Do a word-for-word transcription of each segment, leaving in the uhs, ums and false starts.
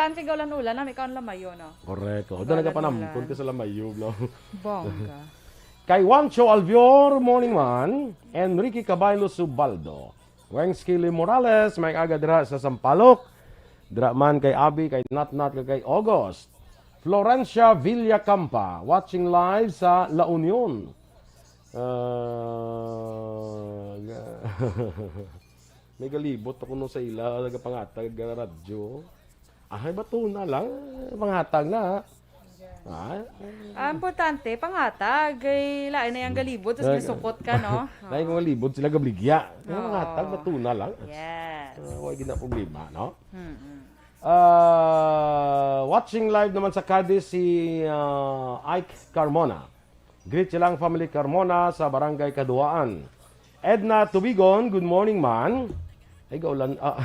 Kan kay gaulan-ulan, nami kaon lamayo, no? Correct. Oh, doon nagapanampon ka sa lamayo, bro. Bongga. Kay Juancho Alvior, morning man. Enrique Caballo Subaldo. Weng Skilly Morales, may aga dira sa Sampaloc. Dira man kay Abi, kay Natnat, kay August. Florencia Villacampa, watching live sa La Union. Ah, ga- may galibot ako no sa ila, nagapangatag nga radyo. Ay, bato na lang, pangatag na. Ah, Ang importante, pangatag. Kay lain na yung galibot, tapos Ay, ginasukot ka, no? Lain kong galibot, sila gabligya. Yung Oo. Pangatag, bato na lang. Yes. Ah, wala gina problema, no? Mm-mm. Ah, watching live naman sa Cadiz si, ah, Ike Carmona. Greet silang family Carmona sa Barangay Kaduaan. Edna Tubigon, good morning, man. Ay, gaulan, ah,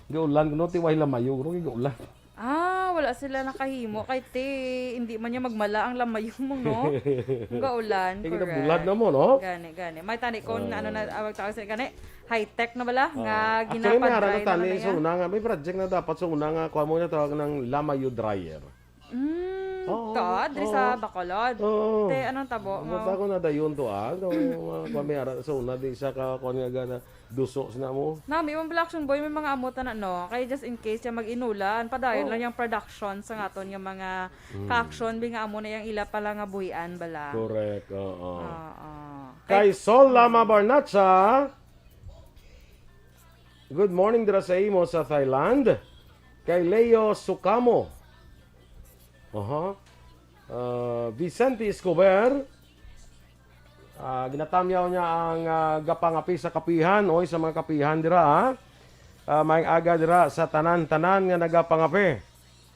gaulan, no, tiway lamayo, no, gaulan. Ah, wala sila nakahimo kay ti, hindi man niya magmala ang lamayo mo, no? Ang gaulan, Kay correct. Bulad na mo, no? Gani, gani. May tani kung Ah. ano na, awag tawag sa gani, high-tech na bala, Ah. nga Actually, may harap ginapa-dry na na tani na sa niya. Una nga, may project na dapat sa una nga, kuha mo na tawag ng lamayo dryer. Mm, Oo, to, diri oo. Sa Bacolod. Oo. Te, anong tabo mo? Punta ko na dayon to, ah. Ito, mga kuwan, may ara, sa una, di sa ka, kuwan nga gana, duso, sina mo. Nami, imong Black Action Boy, may mga amot na, no? Kaya just in case siya mag-inulan, padayon Ah. lang yung production sa ngaton nga mga Mm. ka-action, bi nga amo na yung ila pala nga buhian, bala. Correct, oo. Oo. Kay Kay Sol Lama Barnacha, good morning dira sa imo sa Thailand. Kay Leo Sukamo. Aha. Ah, Vicente Escobar. Ah, ginatamyaw niya ang, ah, gapangapi sa kapihan. Oy, sa mga kapihan dira, ah. Ah, maayong aga dira sa tanan-tanan nga nagapangapi.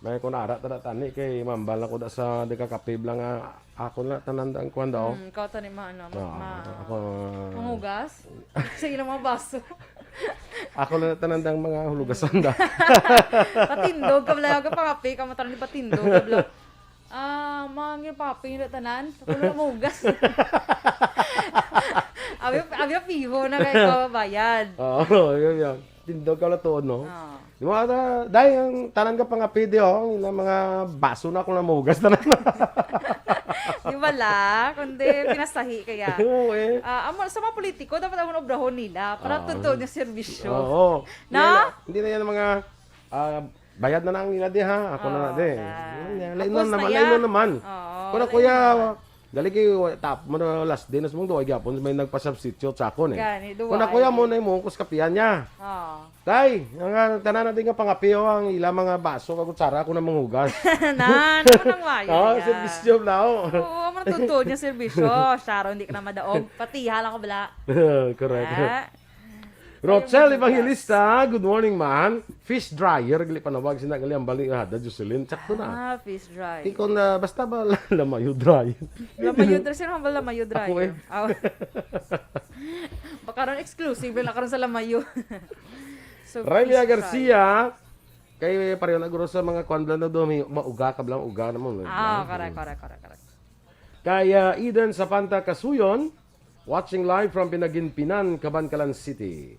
May kun ara ta na tani kay mambal na ko da sa di ka kape bla nga ako na tanan ang kwan daw. Hmm, ikaw tani ma-, ano, ma-, Ah, ma-, ako, ah, mangugas? Sa ilang mga baso. Ako na tanan dang mga hulugasan da. Patindog ka bla, ka pangape, ka mataran ni patindog ka bla. Ah, mga ngipapi na tanan. Ako na mangugas. Abi, abi, piho na kay kababayad. Oo, yun, yun. Tindog ka bla tuod, no? Ah. Di ba, da-, dahil ang tanan ka pangapi di, oh, ang ilang mga baso na ako na mahugas na lang. Di ba la? Kundi pinasahi kaya. Oo, eh. Ah, amo, sa mga politiko, dapat amo obrahon nila para Ah. Totoo niya serbisyo. Oo. Na? Hindi na yan, hindi na yan mga, ah, bayad na lang nila di, ha? Ako na na Oo, di. na. Yan, yan. Lain Tapos na na naman, yan. Lain na naman. Oo, Pero lain kuya, naman. Dali kay wa-, tap mo na last day na sa mong duwa gyapon may nagpa-substitute sa akon, eh. Gani, duwa, Kung ako yan eh. Mo na yung mungkos kapihan niya. Oo. Tay, ang, ah, tanan natin nga pangapiyo ang ila mga baso kag kutsara ako na manghugas. Na, naman ang mayo Oo, niya. Serbisyo na, oh. Oo, amo na tuod niya serbisyo. Sharon, di ka na madaog. Patiha lang ko bala. Correct. Ah. Rochelle Sayang Evangelista, good morning, man. Fish dryer, gali panawag sina gali ang bali, ah, da Jocelyn. Sakto na. Ah, fish dryer. Ikaw na, basta ba la-, lamayo dryer? Lamayo dryer, sino ba lamayo dryer? Ako eh. Oh. Baka ron exclusive lang karon sa lamayo. So, Raylia fish Garcia, dryer. Kay pareho na guro sa mga kwan bla na do, may mauga ka bla, uga na mo. Ah, correct, correct, correct, correct. Kay, ah, Eden Sapanta Kasuyon, watching live from Pinaginpinan, Kabankalan City.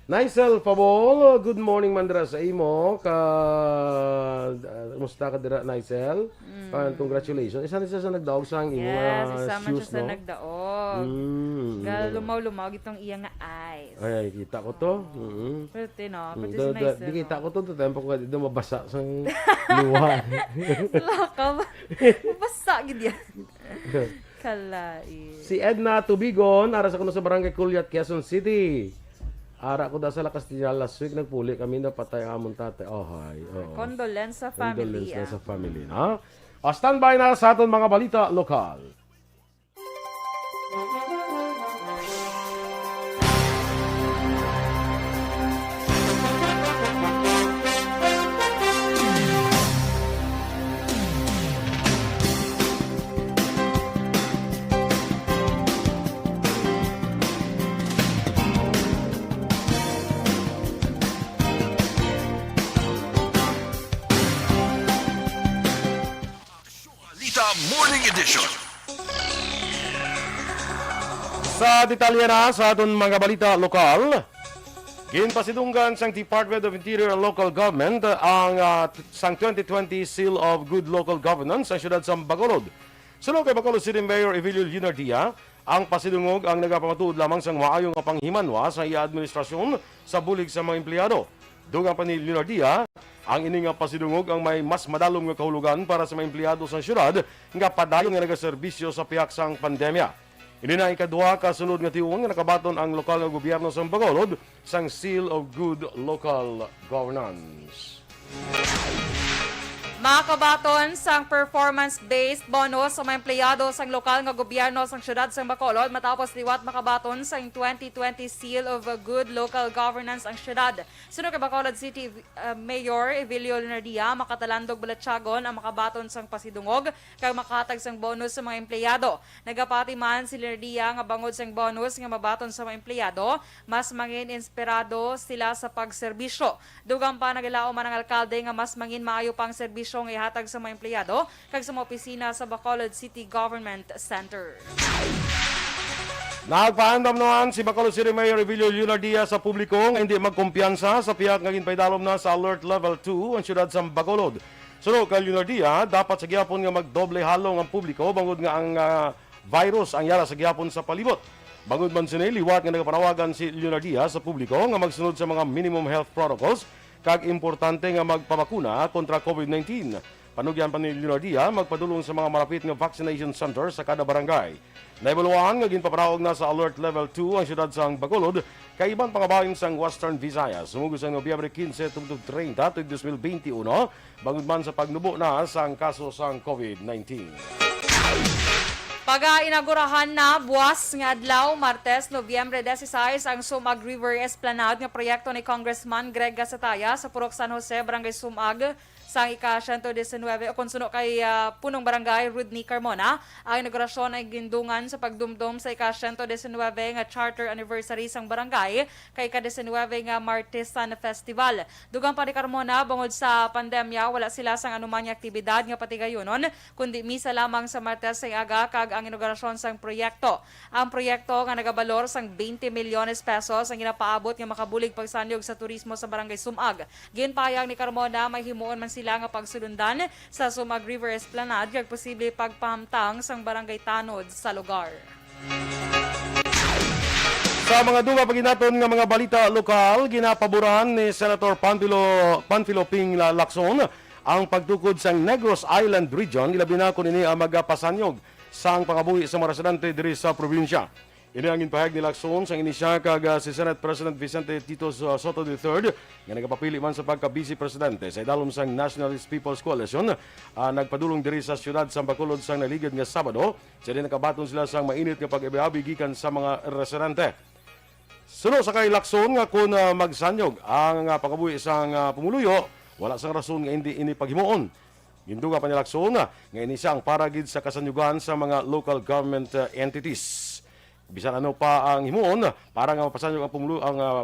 Nicel Pabol, good morning man dira sa imo. Ka, ah, kumusta ka dira, Nicel? Mm. Ah, congratulations. Isa na siya sa nagdaog sa ang imo, Yes, ah, isa man shoes, siya sa no? Nagdaog. Mm, Gal, mm. Lumaw-lumaw gitong iya nga eyes. Ay, kita ko to. Oo. Mm. Pwerte, no? Mm, Pwerte da-, si da-, Nicel, di kita no? Ko to, to tempo ko dito mabasa sa luha. Lakaw. Mabasa gid yan. Kalai. Si Edna Tubigon, ara sa kuno sa Barangay Culiat, Quezon City. Ara ko da sa La Castellana last week, nagpuli kami, napatay ang amon tatay. Oh, hay. Oo. Condolence sa family, Condolence na ah. Sa family, ha? O, standby na sa aton mga balita lokal. Balita Morning Edition. Sa detalye na sa aton mga balita lokal, Ginpasidunggan sang Department of Interior and Local Government ang, ah, t-, sang twenty twenty Seal of Good Local Governance sa siyudad sa Bacolod. Suno kay Bacolod City Mayor Evelio Leonardia, ang pasidungog ang nagapamatuod lamang sang maayo nga panghimanwa sa iya administrasyon sa bulig sa mga empleyado. Dugang pa ni Leonardia, ang ini nga pasidungog ang may mas madalom nga kahulogan para sa mga empleyado sa siyudad nga padayon nga nagaserbisyo sa pihak sang pandemya. Ini na ikaduha ka sunod nga tion nga nakabaton ang lokal nga gobyerno sang Bacolod sang Seal of Good Local Governance. Makabaton sang performance-based bonus sa mga empleyado sang lokal nga gobyerno sang siyudad sang Bacolod matapos liwat makabaton sang twenty twenty Seal of Good Local Governance ang siyudad. Suno kay Bacolod City, uh, Mayor Evelio Leonardia, makatalandog balatyagon ang makabaton sang pasidungog kag makahatag sang bonus sa mga empleyado. Nagapati man si Leonardia nga bangod sang bonus nga mabaton sa mga empleyado, mas mangin inspirado sila sa pagserbisyo. Dugang pa, nagalaom man ang alkalde nga mas mangin maayo pa ang serbisyo nga ihatag sa mga empleyado kag sa mga opisina sa Bacolod City Government Center. Nagpaandam naman si Bacolod City Mayor Evelio Leonardia sa publiko nga hindi magkumpiyansa sa pihak nga ginpaidalom na sa Alert Level two ang siyudad sa Bacolod. Suno kay Leonardia, dapat sa gihapon nga magdoble halong ang publiko bangod nga ang, ah, virus ang yara sa gihapon sa palibot. Bangod man sini, liwat nga nagapanawagan si Leonardia sa publiko nga magsunod sa mga minimum health protocols kag importante nga magpabakuna kontra COVID nineteen. Panugyan pa ni Leonardia, magpadulong sa mga malapit nga vaccination center sa kada barangay. Naibaluan nga ginpapanaog na sa Alert Level two ang siyudad sang Bacolod kag iban pa nga bahin sang Western Visayas sumugod sa Nobyembre quince tubtob treinta tuig dos mil benti uno, bangod man sa pagnubo na sang kaso sang COVID nineteen. Pagainagurahan na buwas nga adlaw, Martes, Nobyembre dieciséis, ang Sumag River Esplanade nga proyekto ni Congressman Greg Gasataya sa Purok San Jose, Barangay Sumag, sang ika-siyento diecinuebe, o kon suno kay, ah, Punong Barangay Rodney Carmona. Ang inaugurasyon ay gindungan sa pagdumdom sa ika-siyento diecinuebe nga charter anniversary sang barangay kag ika-diecinuebe nga Martesan Festival. Dugang pa ni Carmona, bangod sa pandemya, wala sila sang anuman nga aktibidad nga patigayunon, kundi misa lamang sa Martes sa aga kag ang inaugurasyon sang proyekto. Ang proyekto nga nagabalor sang twenty milyones pesos ang ginapaabot nga makabulig pagsanyog sa turismo sa Barangay Sumag. Ginpahayag ni Carmona, may himuon man sila nga pagsulundan sa Sumag River Esplanade kag posible pagpahamtang sang barangay tanod sa lugar. Sa mga dugang pa gid naton nga mga balita lokal, ginapaboran ni Senator Panfilo, Panfilo Ping La-, Lacson ang pagtukod sang Negros Island Region, ilabi na kon ini ang magapasanyog sang pangabuhi sa mga residente diri sa probinsya. Ini ang ginpahayag ni Lacson sang ini siya kag, ah, si Senate President Vicente Tito So-, Sotto the third, nga nagapapili man sa pagka-Vice Presidente sa idalom sang Nationalist People's Coalition, ah, nagpadulong diri sa siyudad sang Bacolod sang naligid nga Sabado. Sa diin nakabaton sila sang mainit nga pag-abiabi gikan sa mga residente. Suno sa kay Lacson nga kon, ah, magsanyog ang, ah, pangabuhi sang, ah, pumuluyo, wala sang rason nga hindi ini paghimuon. Ginduga pa ni Lacson nga ini siya ang para gid sa kasanyugan sa mga local government, ah, entities. Bisan ano pa ang himuon para nga mapasanyog ang pumulu-, ang, ah,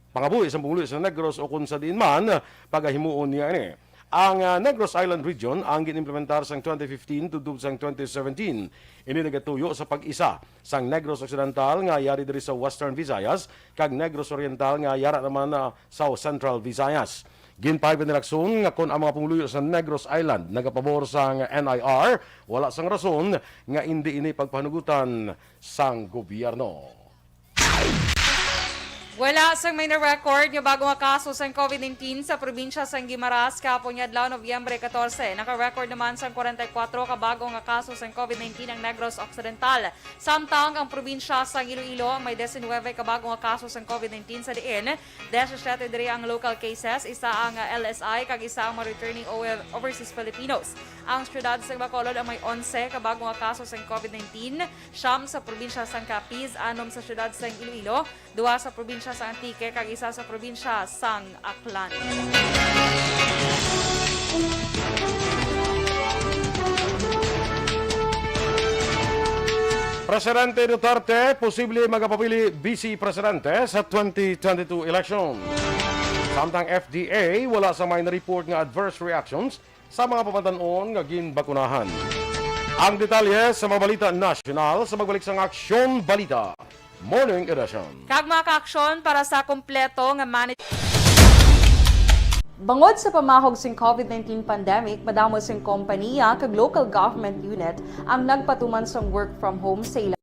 pangabuhi sang pumuluyo sa Negros o kon sa diin man pagahimuon niya ini. Ang, ah, Negros Island Region ang gin-implementar sang twenty fifteen tubtob sang twenty seventeen. Ini nagatuyo sa pag-isa sang Negros Occidental nga yari diri sa Western Visayas kag Negros Oriental nga yara naman, ah, sa Central Visayas. Ginpahayag ni Lacson nga kon ang mga pumuluyo sa Negros Island nagapabor sang N I R, wala sang rason nga indi ini pagpahanugutan sang gobyerno. Wala sang may na-record nga bago nga kaso sang COVID nineteen sa probinsya sang Guimaras kahapon nga adlaw, Nobyembre catorce. Naka-record naman sang kwarenta y kuwatro ka bago nga kaso sang COVID nineteen ang Negros Occidental. Samtang ang probinsya sang Iloilo ang may diecinuebe ka bago nga kaso sang COVID nineteen, sa diin diyesisiyete diri ang local cases, isa ang, ah, L S I kag isa ang mga returning o-, overseas Filipinos. Ang siyudad sang Bacolod ang may onse ka bago nga kaso sang COVID nineteen, siyam sa probinsya sang Capiz, anom sa siyudad sang Iloilo, duha sa probinsya sa Antique, kag isa sa probinsya sang Aklan. Presidente Duterte posible magapapili Vice Presidente sa twenty twenty-two election. Samtang F D A, wala sa may na-report nga adverse reactions sa mga pamatan-on nga ginbakunahan. Ang detalye sa mga balita nasyonal sa pagbalik sang Aksyon Balita. Morning Edition. Kag mga kaaksyon para sa kompleto nga manage. Bangod sa pamahog sing covid nineteen pandemic, madamo sing kompaniya kag local government unit ang nagpatuman sang work from home sa ila.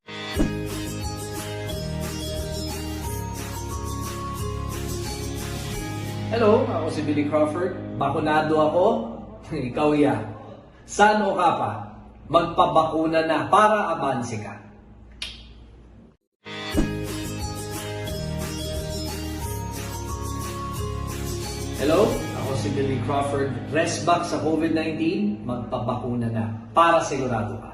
Hello, ako si Billy Crawford. Bakunado ako. Ikaw ya. San-o ka pa? Magpabakuna na para abanse ka. Hello, ako si Billy Crawford. Rest back sa covid nineteen, magpabakuna na para sigurado ka.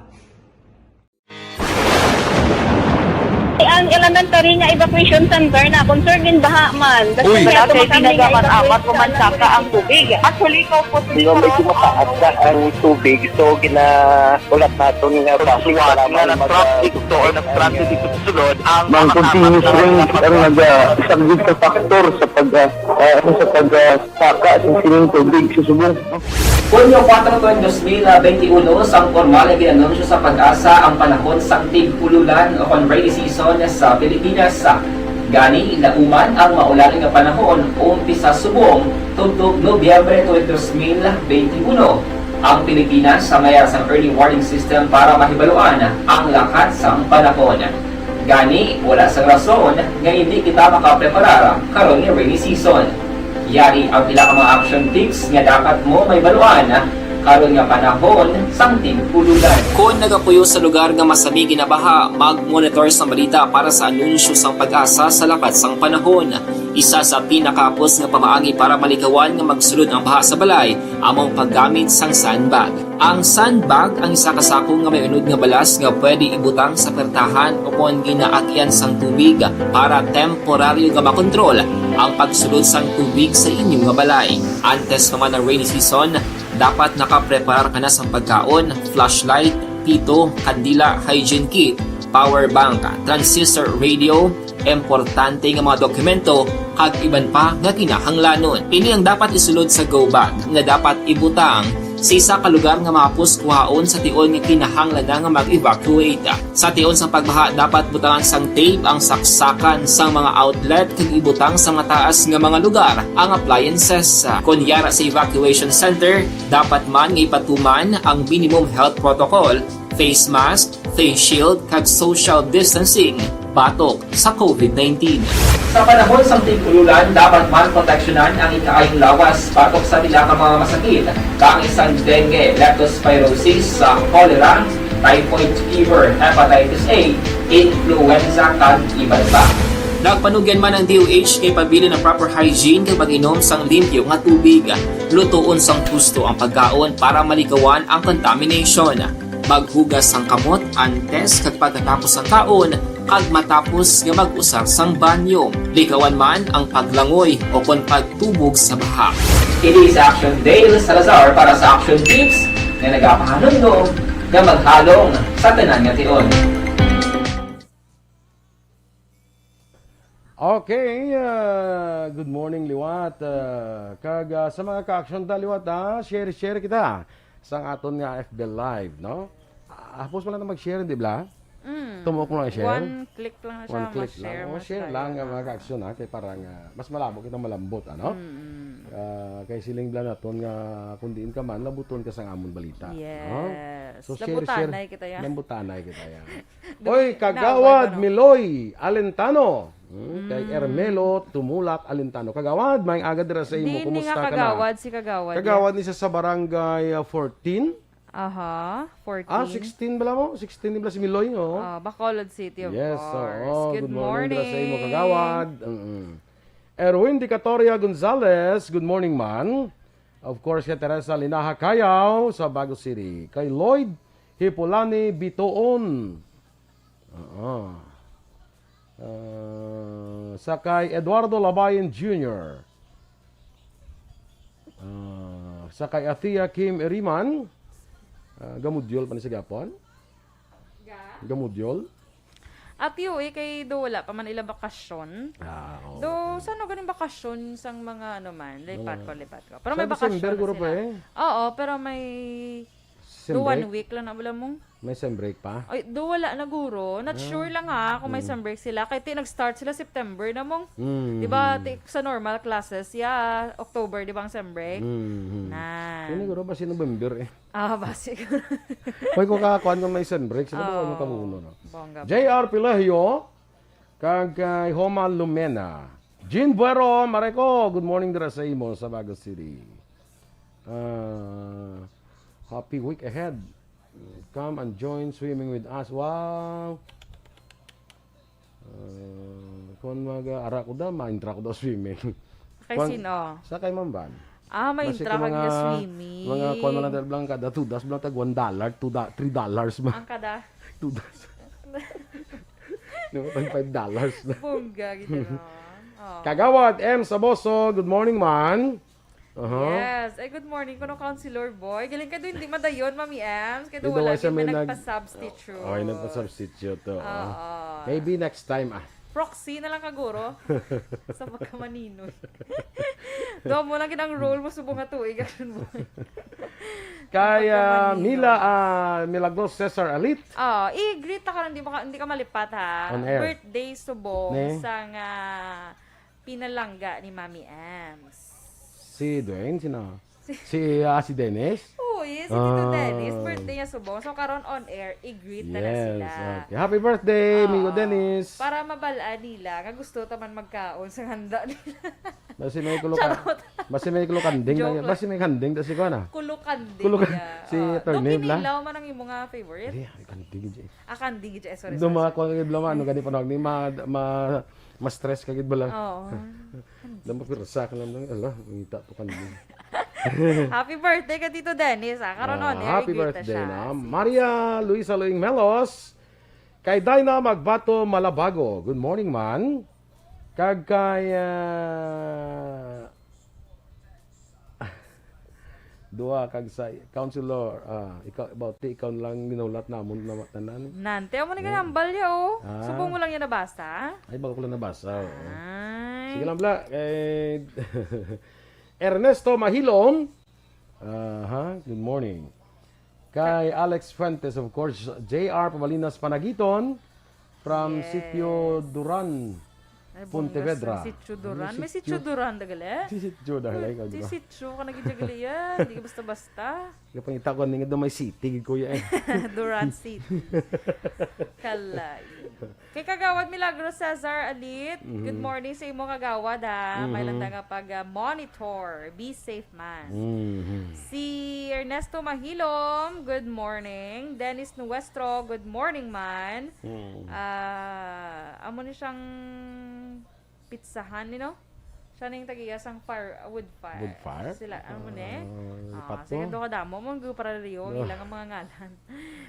Ang elementary nga evacuation center na concern din baha man. Uy. Kaya kay ginagaman-amat ko man saka ang tubig. Actually, ikaw po. Di ba, medyo mataas na ang tubig, so gina- Ulat naton nga traffic, salamat nga mag-, nag-traffic to or nag-traffic dito sa sulod, ang mga continuous rain ang nag-, ah, isang big factor sa pag, ah, ah, ano, sa pag, ah, saka sa sining tubig sa subong. Hunyo kuwatro, dos mil benti uno, sang pormal nga gin-anunsyo sa PAGASA ang panahon sang tig-ululan o kon rainy season sa Pilipinas. Gani, lauman ang maulan nga panahon, umpisa subong, tubtob Nobyembre twenty twenty-one. Ang Pilipinas sa mayar sang early warning system para mahibaluan ang lakat sang panahon. Gani, wala sang rason nga hindi kita makapreparar karon nga rainy season. Yari ang pila ka mga action tips nga dapat mo mahibaluan karon nga panahon sang tig-ululan. Kon nagapuyo sa lugar nga masami ginabaha, mag-monitor sang balita para sa anunsyo sang PAGASA sa lakat sang panahon. Isa sa pinakahapos nga pamaagi para malikawan nga magsulod ang baha sa balay amo ang paggamit sang sandbag. Ang sandbag ang isa ka sako nga may unod nga balas nga pwede ibutang sa pertahan o kon ginaagyan sang tubig para temporaryo nga makontrol ang pagsulod sang tubig sa inyo nga balay. Antes pa man ang rainy season, dapat nakapreparar ka na sang pagkaon, flashlight, pito, kandila, hygiene kit, power bank, transistor radio, importante nga mga dokumento, kag iban pa nga kinahanglanon. Ini ang dapat isulod sa go bag nga dapat ibutang sa isa ka lugar nga mahapos kuhaon sa tion nga kinahanglan na nga mag-evacuate. Sa tion sang pagbaha, dapat butangan sang tape ang saksakan sang mga outlet kag ibutang sa mataas nga mga lugar ang appliances. Kon yara sa evacuation center, dapat man nga ipatuman ang minimum health protocol, face mask, face shield, kag social distancing batok sa covid nineteen. Sa panahon sang tig-ululan, dapat man proteksyonan ang ikaayong lawas batok sa pila ka mga masakit, kaangay sang dengue, leptospirosis, sa cholera, typhoid fever, hepatitis A, influenza, kag iban pa. Nagpanugyan man ang D O H kay pabilin ang proper hygiene kag pag-inom sang limpyo nga tubig. Lutoon sang husto ang pagkaon para malikawan ang contamination. Maghugas sang kamot antes kag pagkatapos sang kaon kag matapos nga mag-usar sang banyo. Likawan man ang paglangoy o kon pagtubog sa baha. Ini si Action Dale Salazar para sa Action Tips nga nagapahanumdom nga maghalong sa tanan nga tion. Okay, ah, good morning liwat. Ah, kag, ah, sa mga ka-action ta liwat, ah, share, share kita sa aton nga F B Live, no? Ah, hapos pala na mag-share, di ba? Mm. Tumok mo lang i-share. One click lang na siya, One click ma-share, lang. Oh, ma-share lang, ah, mga ka-action, ha, kay para nga mas malabo kita malambot, ano? Mm. Ah, kay siling bala naton nga kung diin ka man, labuton ka sang amon balita, no? Yes. So, share, share. Lambutanay kita, ya. Lambutanay kita, ya. Oy, Kagawad Miloy Alentano. Hmm, kay Ermelo Tumulak Alentano. Kagawad, maayong aga dira sa imo. Kumusta ka na? Kagawad ni sa, sa barangay, ah, fourteen? Aha, fourteen. Ah, sixteen bala mo? Sixteen bala si Miloy, oh. Ah, Bacolod City, of course. Yes, oo. Good morning dira sa imo, Kagawad. Mm-mm. Erwin Dicatoria Gonzalez, good morning, man. Of course, kay Teresa Linaha Cayaw sa Bago City. Kay Lloyd Hipulani Bitoon. Oo. Ah, sa kay Eduardo Labayan Junior. Ah, sa kay Athea Kim Eriman. Ah, gamudyol pa ni sa gapon? Ga? Gamudyol? At yun, eh, kay do wala pa man ila bakasyon. Ah, oo. Do, sa ano ganing bakasyon sang mga ano man? Lipat ko, lipat ko. Pero may bakasyon na sila. Sa December, guro pa eh. Oo, pero may Do one week lang na bala mong. May sem break pa? Ay, do wala na, guro. Not Ah. sure lang ha kung may Mm. sem break sila. Kay ti nag-start sila September na mong. Mm. Di ba, ti, sa normal classes, yeah, October, di ba ang sem break? Mm. Na. Ini guro ba si November eh? Ah, basi. Hoy, kung kakakuan kung may sem break, sila ba Oo. Makabuno, no? Bongga. J R Pilegio, kag kay Homa Lumena. Jean Buero, Mareco, good morning dira sa imo, sa Bago City. Ah, happy week ahead. Come and join swimming with us. Wow! Ah, kung mag-ara ko da, ma-intra ko da swimming. Kay Kwan-, sino? Sa kay Mamban. Ah, may Basi intra kung ka mga, niya swimming. Mga kwan na lang, lang kada tudas, lang tag one dollar, two da-, three dollars ma. Ang kada? Tudas. Di ba, tag five dollars na. Bongga, gid, no? Oh. Kagawad M Saboso, good morning, man. Aha. Yes. Ay, good morning, kuno, Councilor Boy. Galing ka doon, hindi madayon, Mami Ems. Kaya Di doon daw wala siya may may nag-, nagpa-substitute. Oh, ay, nagpa-substitute, oo. Oo. Maybe next time, ah. Proxy na lang ka, guro. Sa pagkamaninoy. Doon mo lang gid ang role mo, subong nga tuig, Councilor Boy. Kay, ah, Pagkamaninoy. Mila, ah, Milagros Cesar Alit. Oh, i-greet ka lang, hindi ka, hindi ka malipat, ha? On air. Birthday subong Ne? sang, ah, pinalangga ni Mami Ems. Si Dwayne, sino? Si Si, ah, si Dennis? Oo, yes, si Tito Ah. Dennis. Birthday niya subong. So, karon on air, i-greet na na Yes, sila. Okay. Happy birthday, Amigo Oo. Dennis. Para mabalaan nila nga gusto ta man magkaon sa handa nila. Basi may kulo ka-, Charot. basi may kulo kanding Joke na, lang. basi may kanding ta si kuan, ah. Kulo kanding Kulo ka-, niya. si Ah, Attorney Doc Bla? Kinilaw man ang imo nga favorite? Di, ay, kanding, Jay. Ah, kanding, Jay. Sorry, sorry, Dumawa sorry. ko ang blama, ano, gani pa, ni ma-, ma-, ma-stress ka gid bala. Oo. Damo pirsa ka lang, ala, ngita to kanding. Happy birthday ka, Tito Dennis, ah. Karon, Ah, oh, happy nirigita birthday siya. na. Sige. Maria Luisa Loing Melos, kay Dina Magbato Malabago. Good morning, man. Kag kay, ah, duha kag sa Councilor, ah, ikaw, about ti, ikaw na lang ginahulat namon na tanan. Nante, amo ni Eh. Ganambal ya, oh. Ah. Subong mo lang yan nabasa? Ay, bago ko lang nabasa, oo. Ay. Sige lang, Bla. Eh, Ernesto Mahilom. Aha, good morning. Kay Alex Fuentes, of course, J R Pabalinas Panagiton, from Yes. Sitio Duran, Ay, Pontevedra. Bungas ng Sitio Duran. Ano May Sitio sitio? Duran, dagali? Si Sitio Duran, Uy, ay, si kagwa. Sitio ka nagidyagali yan. Di ka basta-basta. Kapangita ko, ning daw may city, gid, kuya, eh. Duran City. Kalay. Kay Kagawad Milagro Cesar Alit, good Mhm. morning sa imo, Kagawad, ha. May Mhm. landa nga pag, ah, monitor. Be safe man. Mhm. Si Ernesto Mahilom, good morning. Dennis Nuestro, good morning man. Mhm. Ah, amo ni siyang pizzahan, you know? Siya ning tagiya sang fire, wood fire. Wood fire? Sila, ano mo ni? Ah, Ah, pato. sige, do ka damo. Mo, para liyo, No. ilang ang mga ngalan.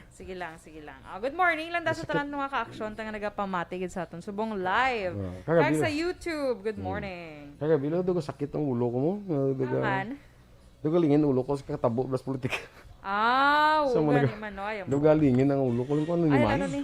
Sige lang, sige lang. Ah, good morning lang da sa Basta tanan mga ka-aksyon, ta nga nagapamati gid sa aton subong live. Ah, kagabi Kag sa lang. YouTube, good Hmm. morning. Kagabi lang, dugo sakit ang ulo ko mo. Ah, dugo, Naman. dugo lingin ulo ko sa katabo, blas politika. Ah, Sa mga gani nag-, man, no? Ayaw mo. dugo lingin ang ulo ko. Ano ni Ay, man? ano ni?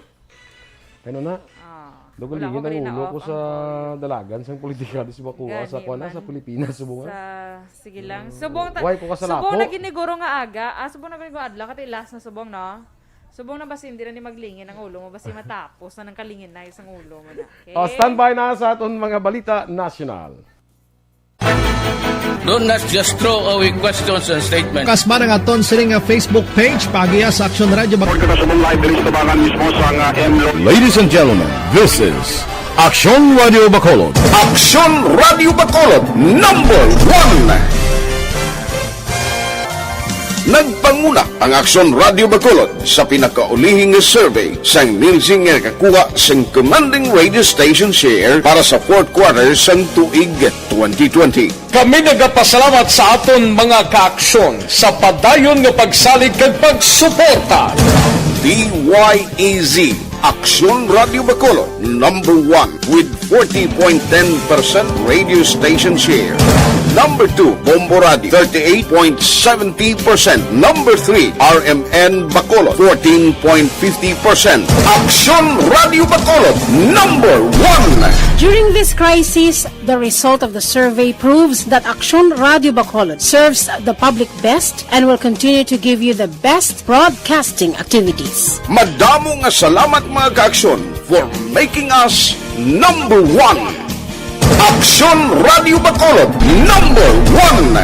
Ano na? Ah, Dugo wala lingin ko ang rin ulo ko na-off sa ang dalagan sang politika, di si Bakuwa Gani sa kuwan, man. sa Pilipinas, subong, ah. Sa Sige lang. Mm. Subong ta-, Why ko kasalapo? subong na giniguro nga aga. Ah, subong na giniguro adlaw. Kati last na subong, no? Subong na basi hindi na ni maglingin ang ulo mo. Basi matapos na nang kalingin na isang ulo mo na. Okay? Oh, standby na sa aton mga balita nasyonal. Do not just throw away questions and statements. Kasma ang aton sini nga Facebook page, pagiya sa Aksyon Radio Bac- Report ka sa live diri sa tubangan mismo sa nga M Lo- Ladies and gentlemen, this is Aksyon Radio Bacolod. Aksyon Radio Bacolod, number one. Nagpanguna ang Aksyon Radio Bacolod sa pinakaulihing nga survey sang Nielsen nga nakakuha sang commanding radio station share para sa fourth quarter sang tuig twenty twenty. Kami nagapasalamat sa aton mga kaaksyon sa padayon nga pagsalig kag pagsuporta. D Y E Z, Aksyon Radio Bacolod, number one with forty point ten percent radio station share. Number two, Bombo Radio, thirty-eight point seventy percent. Number three, R M N Bacolod, fourteen point fifty percent. Aksyon Radio Bacolod, number one. During this crisis, the result of the survey proves that Aksyon Radio Bacolod serves the public best and will continue to give you the best broadcasting activities. Madamo nga salamat, mga ka-Aksyon, for making us number one. Aksyon Radio Bacolod, number one.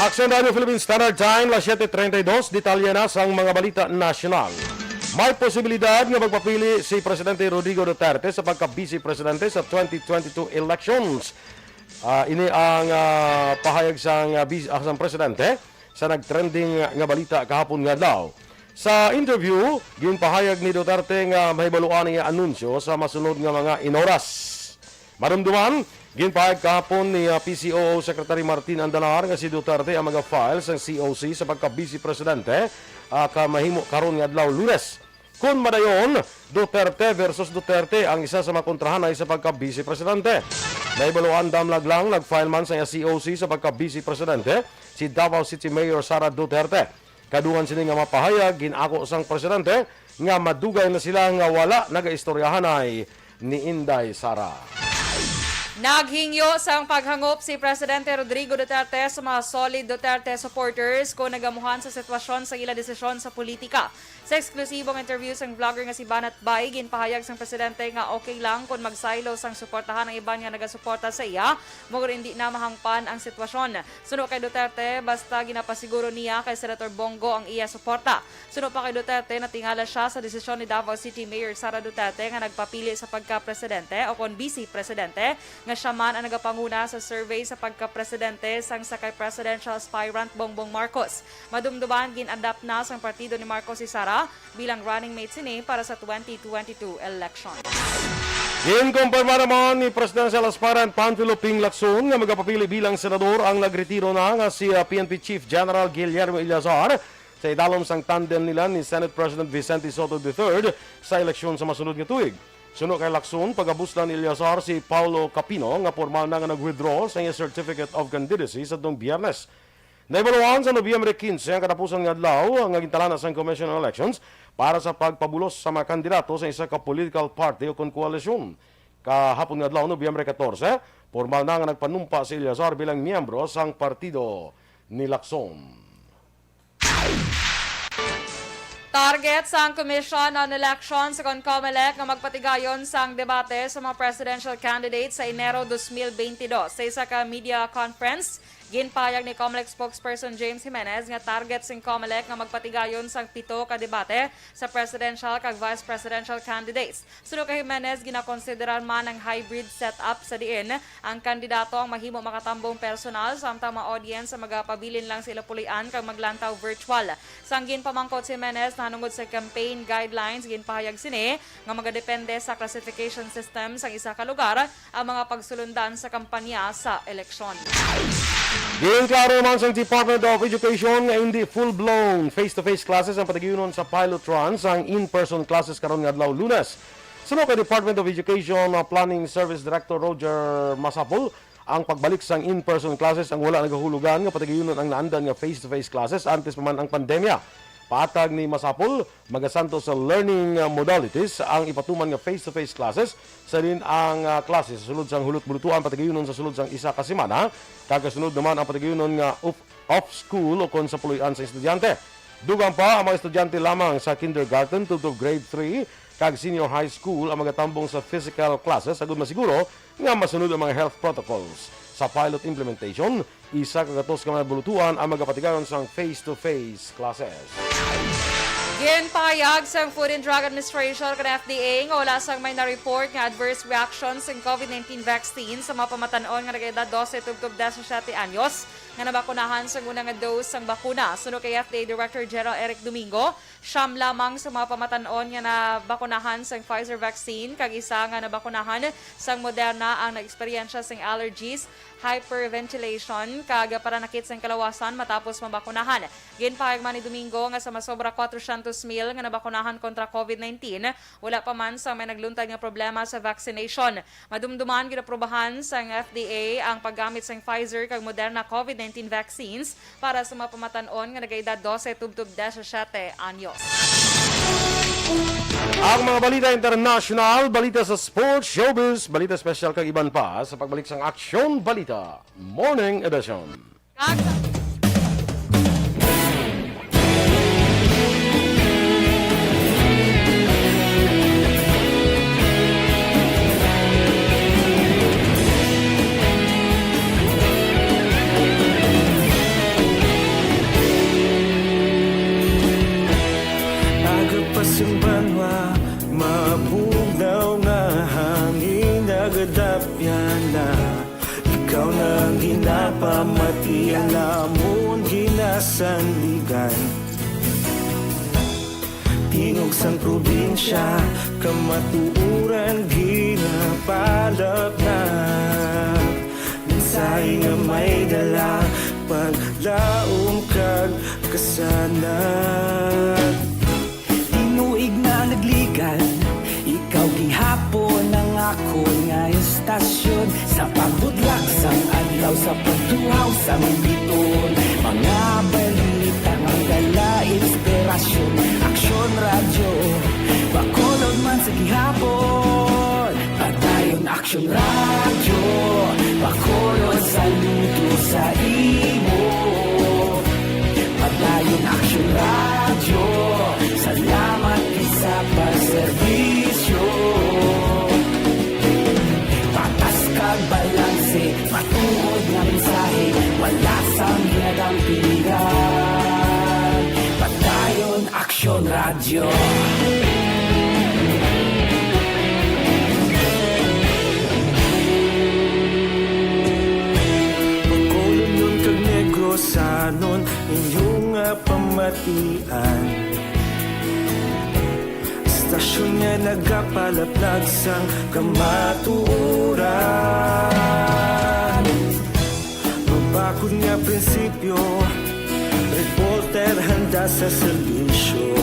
Aksyon Radio Philippine Standard Time, las siete treinta y dos. Detalye na sang mga balita nasyonal. May posibilidad nga magpapili si Presidente Rodrigo Duterte sa pagka-Vice Presidente sa twenty twenty-two elections. Ah, ini ang, ah, pahayag sang, ah, bis-, ah, sang presidente sa nagtrending nga balita kahapon nga adlaw. Sa interview, ginpahayag ni Duterte nga mahibaluan ang iya anunsyo sa masunod nga mga inoras. Madumduman, ginpahayag kahapon ni, ah, P C O O Secretary Martin Andanar nga si Duterte ang maga-file sang C O C sa pagka-Vice Presidente, ah, ka mahimo karon nga adlaw, Lunes. Kon madayon, Duterte versus Duterte ang isa sa mga kontrahanay sa pagka-Vice Presidente. Nahibaluan damlag lang, nag-file man sa iya C O C sa pagka-Vice Presidente si Davao City Mayor Sara Duterte. Kadungan sini nga mga pahayag, gin-ako sang presidente nga madugay na sila nga wala nagaistoryahanay ni Inday Sara. Naghingyo sang paghangop si Presidente Rodrigo Duterte sa mga solid Duterte supporters kon nagamuhan sa sitwasyon sa ila desisyon sa politika. Sa eksklusibong interview sang vlogger nga si Banat Bay, ginpahayag sang presidente nga okay lang kon magsaylo sang suportahan ang iban nga nagasuporta sa iya, bangod indi na mahangpan ang sitwasyon. Suno kay Duterte, basta ginapasiguro niya kay Senator Bong Go ang iya suporta. Suno pa kay Duterte, natingala sia sa desisyon ni Davao City Mayor Sara Duterte nga nagpapili sa pagka-presidente o kon vice presidente, nga sia man ang nagapanguna sa survey sa pagka-presidente sang sa kay presidential aspirant Bongbong Marcos. Madumduman, gin-adapt na sang partido ni Marcos si Sara bilang running mate sini para sa twenty twenty-two election. Ginkumpirma naman ni Presidential Aspirant Panfilo Ping Lacson nga magapapili bilang senador ang nagretiro na nga si, ah, P N P Chief General Guillermo Eleazar sa idalom sang tandem nila ni Senate President Vicente Sotto the third sa eleksyon sa masunod nga tuig. Suno kay Lacson, pagabuslan ni Eleazar si Paulo Capino nga pormal na nga nag-withdraw sa iya Certificate of Candidacy sa tong Biyernes. Nahibaluan sa Nobyembre quince ang katapusan nga adlaw nga gintalana sang Commission on Elections para sa pagpabulos sa mga kandidato sa isa ka political party o kon koalisyon. Kahapon nga adlaw, Nobyembre catorce, pormal na nga nagpanumpa si Eleazar bilang miyembro sang partido ni Lacson. Target sang Commission on Elections o kon COMELEC nga magpatigayon sang debate sa mga presidential candidates sa Enero dos mil bentidós. Sa isa ka media conference, ginpahayag ni COMELEC spokesperson James Jimenez nga target sing COMELEC nga magpatigayon sang pito ka debate sa presidential kag vice presidential candidates. Suno kay Jimenez, ginakonsiderar man ang hybrid setup sa diin ang kandidato ang mahimo makatambong personal, samtang mga audience ang magapabilin lang sa ila puloy-an kag maglantaw virtual. Sang ginpamangkot si Jimenez nahanungod sa campaign guidelines, ginpahayag sini nga magadepende sa classification system sang isa ka lugar ang mga pagsulundan sa kampanya sa eleksyon. Ginklaro naman sang Department of Education nga hindi full-blown face-to-face classes ang patigayunon sa pilot run sang in-person classes karon nga adlaw, Lunes. Suno kay Department of Education, uh, Planning Service Director Roger Masapol, ang pagbalik sang in-person classes ang wala nagahulugan nga patigayunon ang naandan nga face-to-face classes antes pa man ang pandemya. Patag ni Masapol, magasanto sa learning, uh, modalities ang ipatuman nga face-to-face classes, sa din ang, uh, klase sa sulod sang hulot bulutuan patigayunon sa sulod sang isa ka semana, kag kasunod naman ang patigayunon nga off, off school o kon sa puloy-an sa estudyante. Dugang pa, ang mga estudyante lamang sa kindergarten tubtob grade three kag senior high school ang magatambong sa physical classes agud masiguro nga masunod ang mga health protocols. Sa pilot implementation, isa ka gatos ka mga bulutuan ang magapatigayon sang face-to-face classes. Ginpahayag sang Food and Drug Administration, kan F D A, nga wala sang may na-report nga adverse reaction sang COVID nineteen vaccine sa mga pamatan-on nga nag-edad dose tubtob disisiete anyos nga nabakunahan sang una nga dose sang bakuna. Suno kay F D A Director General Eric Domingo, siyam lamang sa mga pamatan-on nga nabakunahan sang Pfizer vaccine kag isa nga nabakunahan sang Moderna ang nag-eksperyensya sang allergies, hyperventilation, kag paranakit sang kalawasan matapos mabakunahan. Ginpahayag man ni Domingo nga sa masobra kwatrocientos mil nga nabakunahan kontra COVID nineteen, wala pa man sang may nagluntad nga problema sa vaccination. Madumduman, ginaprobahan sang F D A ang paggamit sang Pfizer kag Moderna COVID nineteen vaccines para sa mga pamatan-on nga nagaedad dose tubtob disisiete anyos. Ang mga balita internasyonal, balita sa sports, showbiz, balita espesyal kag iban pa sa pagbalik sang Aksyon Balita Morning Edition. Kag sa Aga pa sing banwa, mabugnaw nga hangin nagadapyan na. Ikaw na ang ginapamati, ang amon ginasandigan. Tingog sang probinsya, kamatuoran ginapalapnap. Mensahe nga may dala, paglaom kag kasanag. Tinuig na nagligan, ikaw gihapon ang akon nga estasyon. Sa pagbudlak sang adlaw, sa pagtuhaw sang biton, mga balita nga dala inspirasyon. Aksyon Radyo, Bacolod man sa gihapon. Padayon Aksyon Radyo, Bacolod, saludo sa imo. Padayon Aksyon Radyo, salamat gid sa pagserbisyo. Patas kag balanse, matuod nga mensahe, wala sang ginadampigan. Padayon Aksyon Radyo. Bacolodnon kag Negrosanon, inyo nga pamatian. Estasyon nga nagapalaplag sang kamatuoran. Mabakod nga prinsipyo, reporter handa sa serbisyo.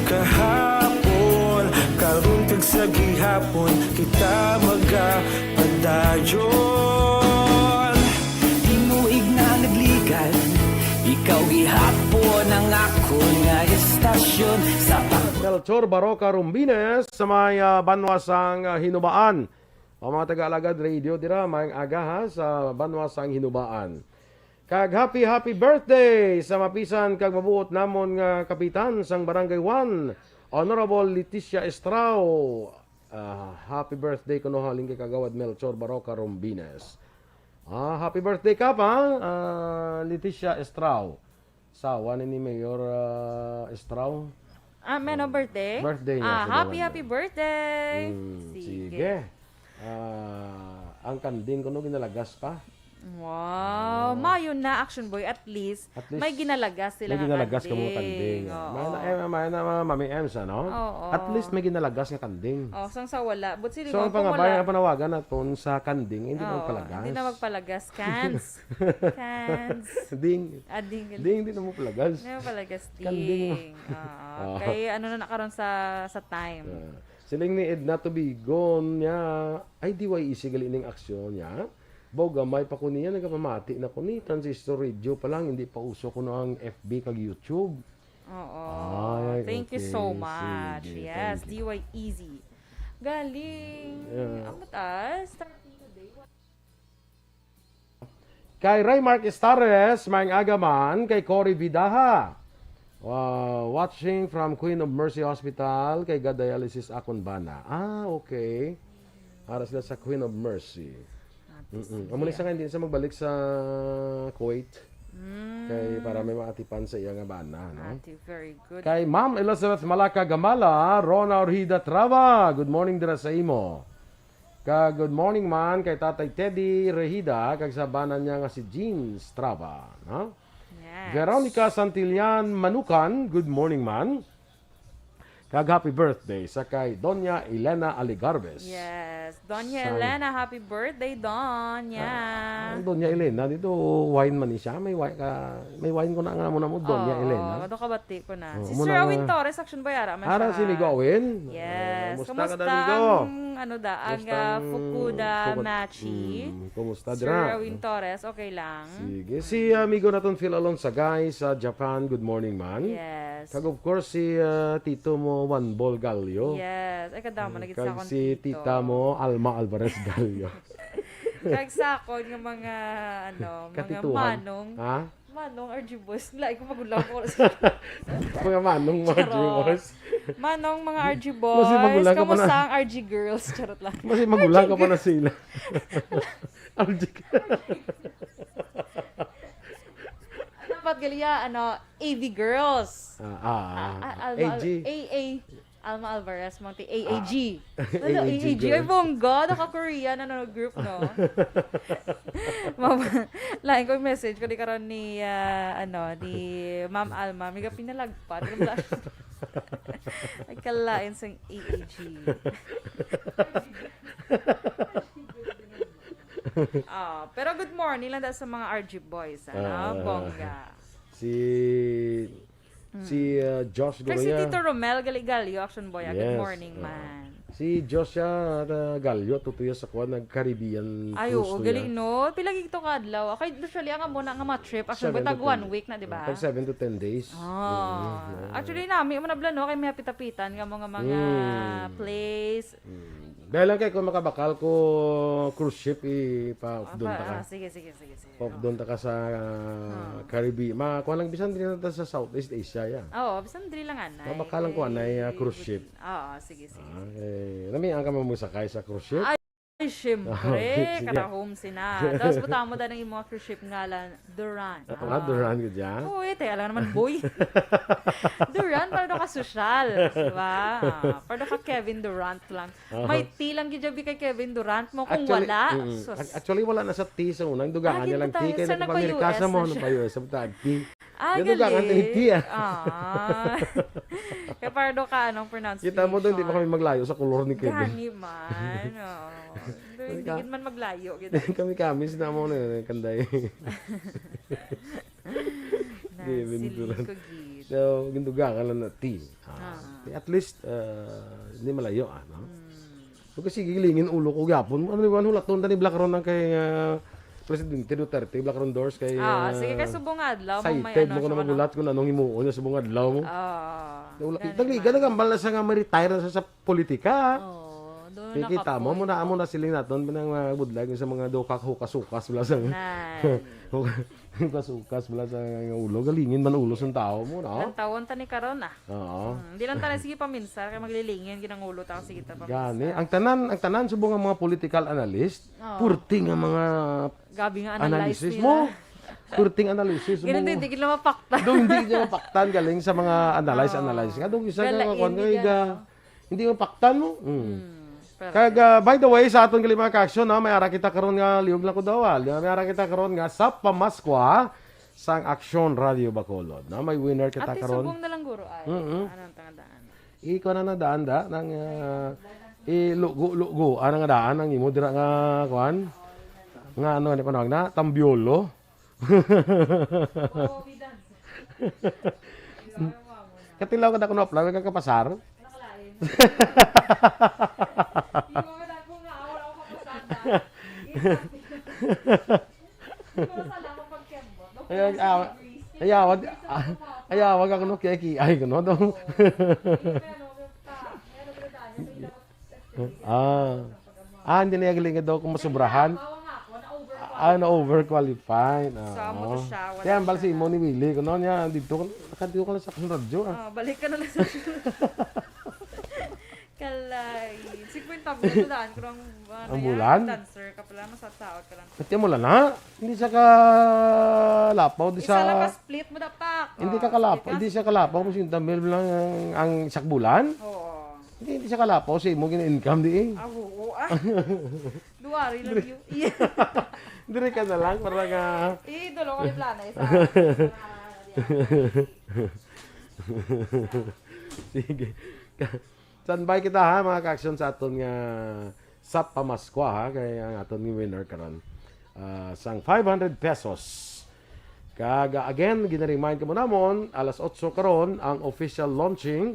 Kahapon, karon kag sa gihapon, kita magapadayon. Tinuig na nagligan, ikaw gihapon ang akon nga estasyon. Sa pa- Melchor Baroca Rombines sa may, ah, banwa sang, ah, Hinubaan. Ang mga taga-alagad radio dira, maayong aga, ha, sa banwa sang Hinubaan. Kag happy, happy birthday sa mapisan kag mabuot namon nga kapitan sang Barangay One, Honorable Leticia Estrao. Ah, happy birthday kuno halin kay Kagawad Melchor Baroca Rombines. Ah, happy birthday, Kap, ha? Ah, Leticia Estrao. Sawa ni, ni Mayor, ah, Estrao. Ah, may no Oh, birthday? Birthday niya, Ah, si happy, Gawad happy Mel. birthday. Hmm, Sige. sige. Ah, ang kanding kuno ginalagas pa. Wow. Oh. Mayo na, Action Boy. At least, at least, may ginalagas sila may nga ginalagas kanding. Kamo kanding. Oo. May na, eh, may na, mga Mami Ems, ano? Oo. At least may ginalagas nga kanding. Oh, sang sa wala. But sila so, ang pangabay, ang panawagan naton sa kanding, hindi na magpalagas. Hindi na magpalagas. Cans. Cans. Ding. Ah, ding. Ding, hindi na magpalagas. Hindi na magpalagas, ding. Kanding. Oo. Oh. Kay ano na na karon sa, sa time. Ah. Siling ni Edna Tubigon niya, ay, D Y E C gali ning aksyon niya. Baw gamay pa ko niya, nagapamati na ko ni transistor radio pa lang, hindi pa uso kuno ang F B kag YouTube. Oo. Ay, thank you so much. Sige, yes, thank you. D Y E Z. Galing. Yeah. Ang mataas. Kay Raymark Estares, maayong aga man, kay Cory Vidaha. Uh, watching from Queen of Mercy Hospital, kay ga-dialysis akon bana. Ah, okay. Ara sila sa Queen of Mercy. Ah, mm-mm. Sige. Amo ni sa nga, hindi sa magbalik sa Kuwait. Mm. Kay para may maatipan sa iya nga bana, no? Ate, very good. Kay Ma'am Elizabeth Malaka Gamala, Rona Orhida Trava, good morning dira sa imo. Kag good morning man kay Tatay Teddy Rehida kag sa bana niya nga si Jean Strava, no? Yes. Veronica Santillan Manukan, good morning man. Kag happy birthday sa kay Doña Elena Aligarbes. Yes. Doña Elena, happy birthday, Doña. Ah, ang Doña Elena dito, wine man ni siya. May wine ka, may wine ko na nga mo na mo, Doña Elena. Oo, kabati ko na. Oh, si Sir Awin Torres, Action Boy, ara man siya. Ara si Migo Awin. Yes. Kumusta ka, Domingo? Kumusta ang, ano da, ang, ah, Fukuda Machi? Mm, kumusta dira? Sir Erwin Torres, okay lang. Sige. Si, ah, amigo naton Phil Alonso, guys, sa Japan, good morning, man. Yes. Kag of course, si, ah, tito mo, Juan Bol Gallo. Yes. Ay, kadamo, mm, nagit sa akong si tito. Tita mo, Alma Alvarez Gallo. Kag sa akon nga mga, ano, mga katituhan. Manong. Ha? Manong R G Boys. Lain ko magulang ko. Mga manong, mga R G Boys. Charot. Manong, mga R G Boys. Mas magulang ka pa na. Kamusta ang R G Girls? Charot lang. Mas magulang ka pa na sila. R G Girls. Dapat gali ya, ano, A V Girls. Ah, ah, ah. Ah, ah, A G. A A. Alma Alvarez, Monte, A A G. Ah. Ano, A A G, A A G? Ay, girl. Bongga, naka-Korean, ano, group, no? Ma'am, lain ko yung message ko, di karon ni, ah, ano, ni Ma'am Alma, may pinalagpat. Alam mo, ay, kalain sang A A G. Ah, pero good morning lang daw sa mga R G boys, ano? Ah. Bongga. Si Mm. Si, uh, Josh Guroya. Kag si Tito Romel Galigalio, Action Boy, ah, good morning, man. Yes, uh, si Josh siya, uh, Galio, tutuyo sa kuwan, nag-Caribbean cruise to. Ay, oo, galing, no? Pila gid to ka adlaw? Okay, usually, ang amo na nga mga trip, Action Boy, tag one week na, di ba? Seven to ten. Tag seven to ten days. Ah. Mm, yeah. Actually, nami mo na bala, no? Kay may hapit-hapitan nga mga, mga place. Mm. Dahil lang kay kung makabakal ko cruise ship, ipa-updon ta ka. Ah, sige, sige, sige, sige. Pop, doon ta ka sa, ah, Caribbean. Ma, kuha lang, bisan din ta sa Southeast Asia, ya. Oo, bisan diri lang, anay. Mabaka lang ko, anay, ah, cruise ship. Oo, sige, sige, sige. Ah, eh, nami ang ka mo sakay sa cruise ship? Ay, syempre, sige. Karahom sina. Tapos butang mo dahil ang imong cruise ship ngalan, Durant. Ah, ah, Durant ka dyan? Oo, eh, te, alam naman, boy. Durant, para daw ka sosyal, di ba? Ah, para daw ka Kevin Durant lang. Aha. May T lang gid kay Kevin Durant mo. Kung wala, mm, sus. Ac-, actually, wala na sa T sa unang dugangan niya lang T. Kaya nagpamirka sa mo, ano pa yun? Sa T. Ah, galing. Dugangan ni T, ah. Ah. Kaya para daw ka, anong pronunciation? Kita mo doon, di ba kami maglayo sa kulor ni Kevin? Gani man, oo. Hindi gid man maglayo, gid. Kami-kami, sina mo na yun, kanday. Kevin Durant. Nasiling ko gid. So, gindugangan lang na T. Ah, ah. At least, uh, hindi malayo, ah, no? Mm. So, kasi gilingin ulo ko gyapon. Ano ni, hulaton ta ni Black Ron ang kay, ah, Presidente Duterte, Black Ron Doors kay, ah, sige, kay subong adlaw, excited mo ko na magulat kung anong himuon niya subong adlaw mo. Ah, nagliga, nagambal na siya nga ma-retire na siya sa politika. Oo, doon. Kikita mo, amo na, amo na siling naton, pinang, ah, budlag sa mga duka hukas-hukas, wala sa hukas-hukas, wala sa ulo. Galingin man ulo sa tao mo, no? Ang tawon ta ni karon, ah. Oo. Hmm, di lang ta na sige paminsar, kay maglilingin, ginangulo ta, sige ta paminsar. Gani, ang tanan, ang tanan subong nga mga political analyst, purti nga mga analysis mo. Gabi nga analysis nila. Purting analysis mo. Ganun din, di gid lang mapaktan. Do, hindi gid lang mapaktan galing sa mga analyze, analyze. Nga, do, isa nga, kuwan nga, hindi mapaktan mo. Mm. Hmm. Kag, ah, by the way, sa aton gali, mga ka-aksyon, no, may ara kita karon nga liog lang ko daw, ah. May ara kita karon nga sa pamaskwa sang Aksyon Radio Bacolod, no? May winner kita Ate, karon. Subong na lang, guro, ay. Mm-mm. Anong tangadaan? Ikaw na nadaan da, nang, ah, ilugo-lugo, ano nga daan, ang imo dira nga, kuan? Nga ano, ano panawag na? Tambiolo? Katilaw ka na kuno, apply ka kapasar? Ayaw, ah, ayaw, wag, ah, ayaw, wag ako no, kaya ki-, ay, kuno, no? Ah. Ah, hindi na yung daw kung masubrahan. Ah, na-overqualified. Sa amo to Oo. siya, wala Kaya ang bal siya si Imo na. ni Willie, kuno niya, dito, nakadito ka lang sa akong radyo, ah. Ah, balik ka na lang sa Kalay. Singkwenta mil, daan ko lang, ah, Ang na yan, bulan? dancer ka pala, masatsaot ka lang. Pati mo lang, ha? Hindi siya kalapaw, di Isa sa lang ka split mo, dapak. Hindi Oh, ka kalapaw, split hindi siya kalapaw, kung singkwenta mil lang ang, ang isang bulan. Oo. Hindi, hindi siya kalapaw sa imo gina-income, di eh. Ah, oo, ah. Duwari lang Dire- yun. Dire ka na lang, para nga Eh, dulo ko ni plana, isa. Sige. Standby kita, ha, mga ka-aksyon, sa aton nga sa pamaskwa, ha, kay ang aton nga winner karon, ah, sang five hundred pesos. Kag, ah, again, gina-remind kamo namon, alas otso karon ang official launching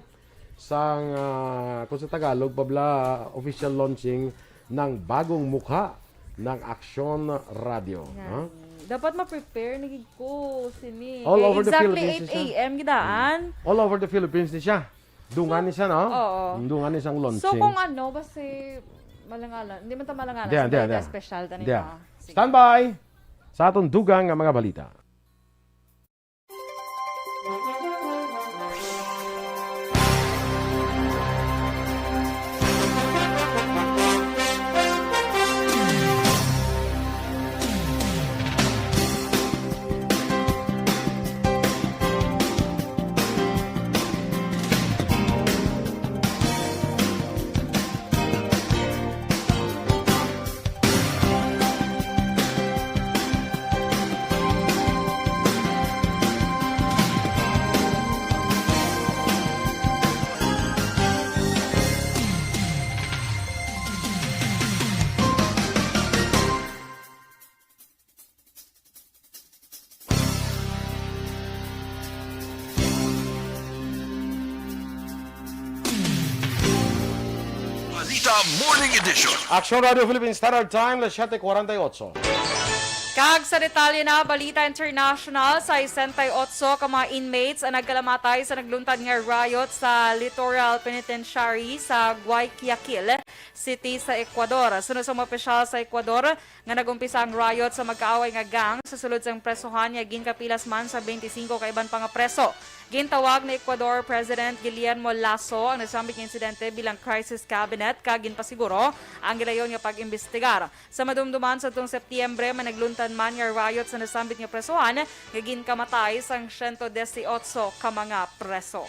sang, ah, kung sa Tagalog, pabla, official launching ng bagong mukha ng Aksyon Radio, Yan. no? Dapat ma-prepare na gid ko sini. All Kay over the exactly Philippines ni siya. eight A M gidaan. All over the Philippines ni siya. Dungan So, ni siya, no? oo. Dungan ni siyang launching. So, kung ano, basi malangalan. Hindi man ta malangalan. Hindi, Sa hindi, balita hindi. special, tani Hindi. ba? Sige. Standby sa aton dugang nga mga balita. Balita Morning Edition. Aksyon Radio Philippine Standard Time, las siete cuarenta y ocho. Kag sa detalye na, balita international, sesenta y ocho ka mga inmates ang nagkalamatay sa nagluntad nga riot sa Littoral Penitentiary sa Guayaquil City sa Ecuador. Suno sa mga opisyal sa Ecuador, nga nag-umpisa ang riot sa magkaaway nga gang sa sulod sang presohan nga ginkapilas man sa twenty-five ka iban pa nga preso. Gintawag ni Ecuador President Guillermo Lasso ang nasambit nga insidente bilang crisis cabinet kag ginpasiguro ang gilayon nga pag-imbestigar. Sa madumduman, sa tuong Setyembre, may nagluntad man nga riot sa nasambit nga presohan nga ginkamatay sang siyento disiotso ka mga preso.